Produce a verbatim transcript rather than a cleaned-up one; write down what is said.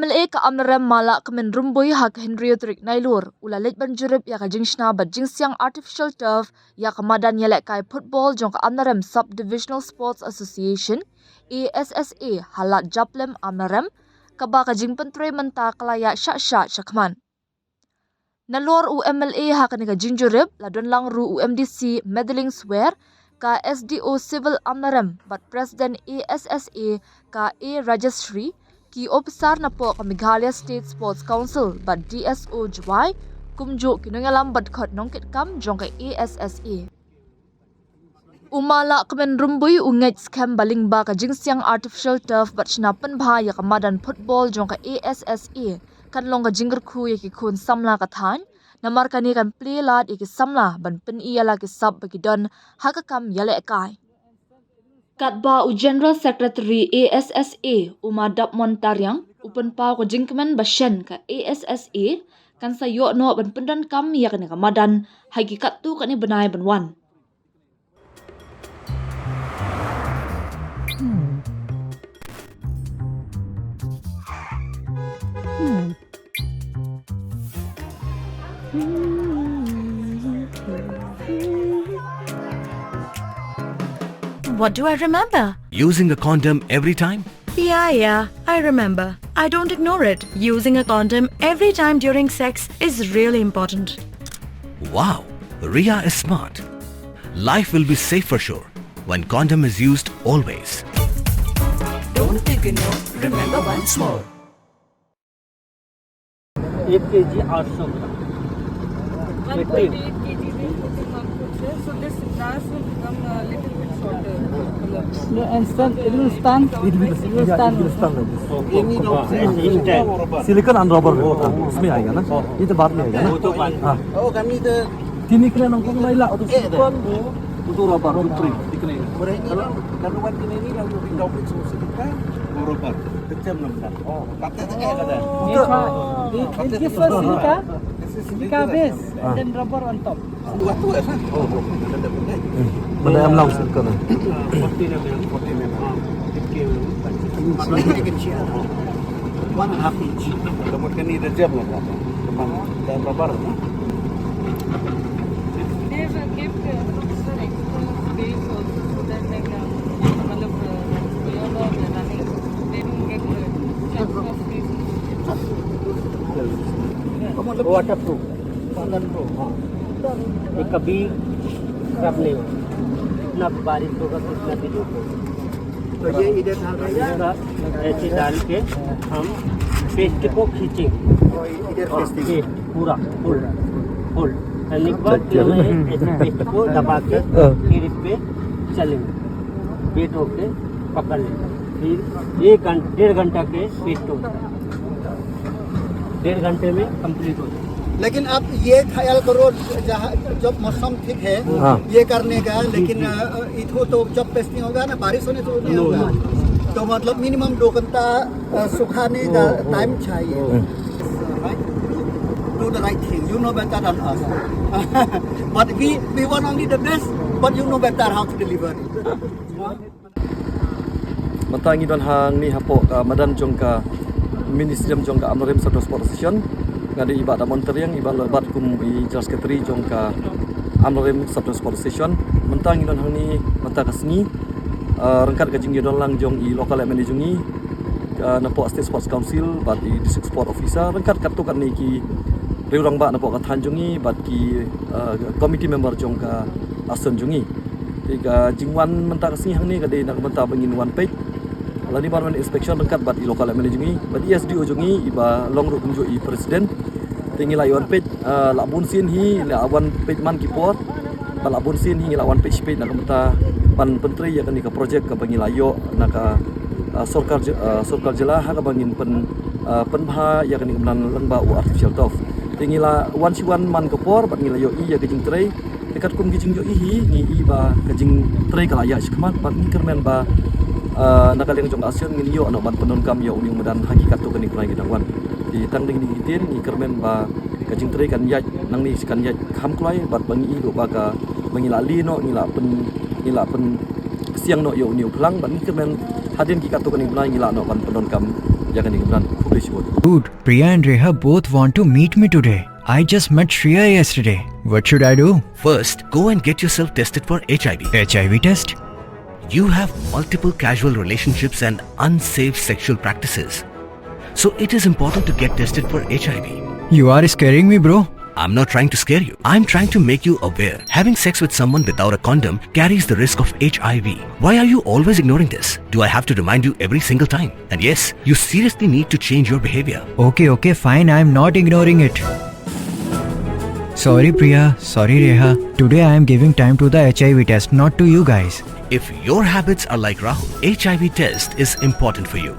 MLA ka Amlarem Mala Kmen Rumbui ha ka hynriew tarik Nailur u la leit ban jurip ïa ka jingshna bad jingsiang artificial turf ïa ka madan ïalehkai football jong ka Amlarem Sub-Divisional Sports Association, A S S A, ha Lad Japlem, Amlarem, kaba ka jingpyntrei mynta ka la ïaid shah shah shakhmat. Nalor u MLA ha kane ka jingjurip la don lang ruh u MDC Madeline Swer, ka SDO Civil Amlarem bad President A S S A ka A Rajashree, ki ophisar napoh ka Meghalaya State Sports Council bad DSO Jowai, kumjuh ki nongïalam bad khot nongkitkam jong ka A S S A. U Mala Kmen Rumbui u ngeit skhem ba lyngba ka jingsiang artificial turf bad shna pynbha ïa ka madan football jong ka A S S A kan long ka jingkyrkhu ïa ki khun samla ka thaiñ, namar kane kan plie lad ïa ki samla ban pyni ïa la ki sap ba ki don ha ka kam ïalehkai. Katba u General Secretary A S S A u Ma Dapmon Tariang u pynpaw ka jingkmen ba shen ka A S S A kan sa ïoh noh ban pyndonkam ïa kane ka madan ha ki katto katne bnai ban wan. What do I remember? Using a condom every time? Yeah, yeah, I remember. I don't ignore it. Using a condom every time during sex is really important. Wow, Ria is smart. Life will be safe for sure when condom is used always. Don't ignore, remember once more. एक केजी आठ सौ ग्राम। One point eight kg is putting on food, sir. So this grass will become a little bit shorter. मतलब, no, and stand, it will stand. It will, it will stand like this. Okay. Silicon and rubber. हाँ, उसमें आएगा ना? ये तो बाद में आएगा ना? वो तो बाद में। हाँ। Tini kena nang kong lai la, tu silicon, tu rubber, tu three, three kena. Kalau one kena ni, lalu tinggal beri semua silicon, rubber. Kecil enam dah. Oh, kata tak ada. It, it gives us silica, silica base, then rubber on top. Dua tu kan? Oh, oh. Mana yang lau silicon? Forty mm L. Forty mm. Ah, fifty mm. One and a half inch. Kamu kena dah jam lah. Teman, dah berapa? They have kept, uh, some extra space also so that, like, uh, मतलब, uh, whenever they're running, they don't get the chance of space. Waterproof. Waterproof, हाँ। ये कभी खराब नहीं होगा। कितना बारिश होगा, कितना भी धूप होगा। तो ये इधर डाल रहे हैं? ऐसे डाल के हम पेस्ट को खींचेंगे। और इधर और पेस्ट ये पूरा फुल, फुल करने के बाद फिर हम ऐसे पेस्ट को दबा के फिर इस पे चलेंगे, बेट होके पकड़ लेंगे। फिर एक घंटा, डेढ़ घंटा के पेस्ट होता है, डेढ़ घंटे में कंप्लीट हो जाए। लेकिन आप ये ख्याल करो, जहाँ जब मौसम ठीक है, हाँ। ये करने का, लेकिन, अ, इधर तो जब पेस्टिंग होगा ना, बारिश होने से नहीं होगा, तो मतलब मिनिमम दो घंटा, अ, सुखाने का टाइम चाहिए। Do the right thing, you know better than us. But we, we want only the best, but you know better how to deliver. Mynta ngi don hangne hapoh ka madan jong ka mini stadium jong ka Amlarem Sub-Divisional Sports Association. Nga dei i Bah Damon Tariang, i ba la bat kum i General Secretary jong ka Amlarem Sub-Divisional Sports Association. Mynta ngi don hangne mynta ka sngi, ah, ryngkat ka jingïadon lang jong i local M L A jong ngi, ah, napoh State Sports Council bad i District Sport Officer ryngkat katto katne ki riew rangbah napoh ka thaiñ jong ngi bad ki, ah, committee member jong ka association jong ngi. Te ka jingwan mynta ka sngi hangne ka dei na ka bynta ba ngin wan peit lane ban wan inspection ryngkat bad i local M L A jong ngi bad i S D O jong ngi i ba long ruh kumjuh i president. Te ngi la ïa wan peit, ah, la bun sien hi la wan peit man ki por. Ba la bun sien hi ngi la wan peit shi peit na ka bynta ban pyntrei ïa kane ka project kaba ngi la ïoh na ka, ah, sorkar ji-, ah, sorkar jylla ha kaba ngin pyn, ah, pynbha ïa kane ka madan lyngba u artificial turf. Te ngi la wan shi wan man ka por bad ngi la ïohi ïa ka jingtrei. Te katkum ki jingïohi hi ngi i ba ka jingtrei ka la ïaid shakhmat bad ngi kyrmen ba, ah, na ka liang jong ka association ngin ïoh noh ban pyndonkam ïa une u madan ha ki katto katne ki bnai ki dang wan. Te tang da kine ki ktien ngi kyrmen ba ka jingtrei kan ïaid nangne kan ïaid kham kloi bad ba ngi i ruh ba ka ba ngi la leh noh ngi la pyn, ngi la pynsiang noh ïa une u phlang bad ngi kyrmen hadien ki katto katne ki bnai ngi lah noh ban pyndonkam ïa kane ka plan. Khublei shibun. Dude, Priya and Reha both want to meet me today. I just met Shreya yesterday. What should I do? First, go and get yourself tested for H I V. H I V test? You have multiple casual relationships and unsafe sexual practices. So it is important to get tested for H I V. You are scaring me, bro. I'm not trying to scare you. I'm trying to make you aware. Having sex with someone without a condom carries the risk of H I V. Why are you always ignoring this? Do I have to remind you every single time? And yes, you seriously need to change your behavior. Okay, okay, fine. I'm not ignoring it. Sorry, Priya. Sorry, Reha. Today I am giving time to the H I V test, not to you guys. If your habits are like Rahul, H I V test is important for you.